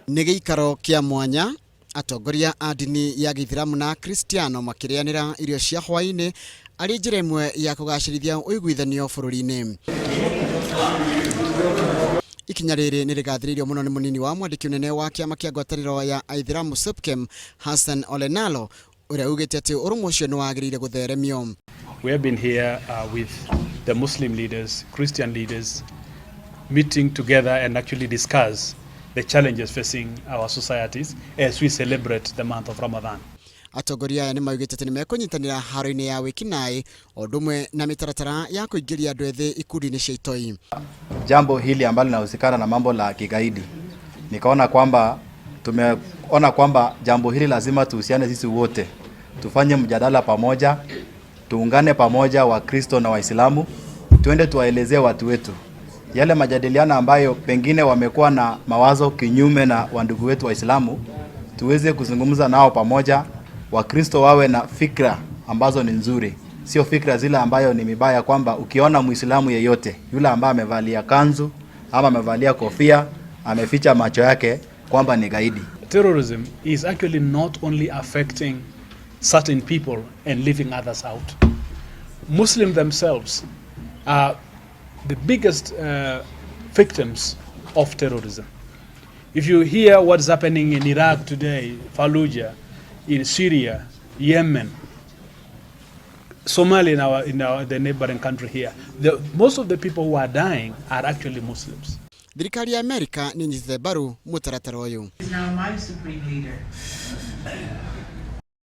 Nĩ gĩikaro kĩa mwanya atongoria a ndini ya gĩithĩramu na Akristiano makĩrĩanĩra irio cia hwaĩ-inĩ arĩ njĩra ĩmwe ya kũgacĩrithia ũiguithanio bũrũri-inĩ. Ikinya rĩrĩ nĩ rĩgathĩrĩirio mũno nĩ mũnini wa mwandĩki ũnene wa kĩama kĩa ngwatanĩro ya Aithĩramu SUPKEM Hassan Ole Nalo, ũrĩa ugĩte atĩ ũrũmwe ũcio nĩ wagĩrĩire gũtheremio. We have been here with the Muslim leaders, Christian leaders, meeting together and actually discuss the challenges facing our societies as we celebrate the month of Ramadan. Atongoria aya nĩ maugĩte atĩ nĩ mekũnyitanĩra haro-inĩ ya wĩkinaĩ o ũndũ ũmwe na mĩtaratara ya kũingĩria andũ ethĩ ikundi-inĩ cia itoi. Jambo hili ambalo linahusikana na mambo la kigaidi, nikaona kwamba tumeona kwamba jambo hili lazima tuhusiane sisi wote, tufanye mjadala pamoja, tuungane pamoja, Wakristo na Waislamu, tuende tuwaelezee watu wetu yale majadiliano ambayo pengine wamekuwa na mawazo kinyume na wandugu wetu Waislamu, tuweze kuzungumza nao pamoja. Wakristo wawe na fikra ambazo ni nzuri, sio fikra zile ambayo ni mibaya, kwamba ukiona Muislamu yeyote yule ambaye amevalia kanzu ama amevalia kofia ameficha macho yake kwamba ni gaidi. Terrorism is actually not only affecting certain people and leaving others out. Muslims themselves are the biggest victims of terrorism. If you hear what's happening in Iraq today, Fallujah, in Syria, Yemen, Somalia, in the neighboring country here, most of the people who are dying are actually Muslims. Thirikari ya Amerika nĩ nyitĩte mbaru mũtaratara ũyũ. Is now my supreme leader.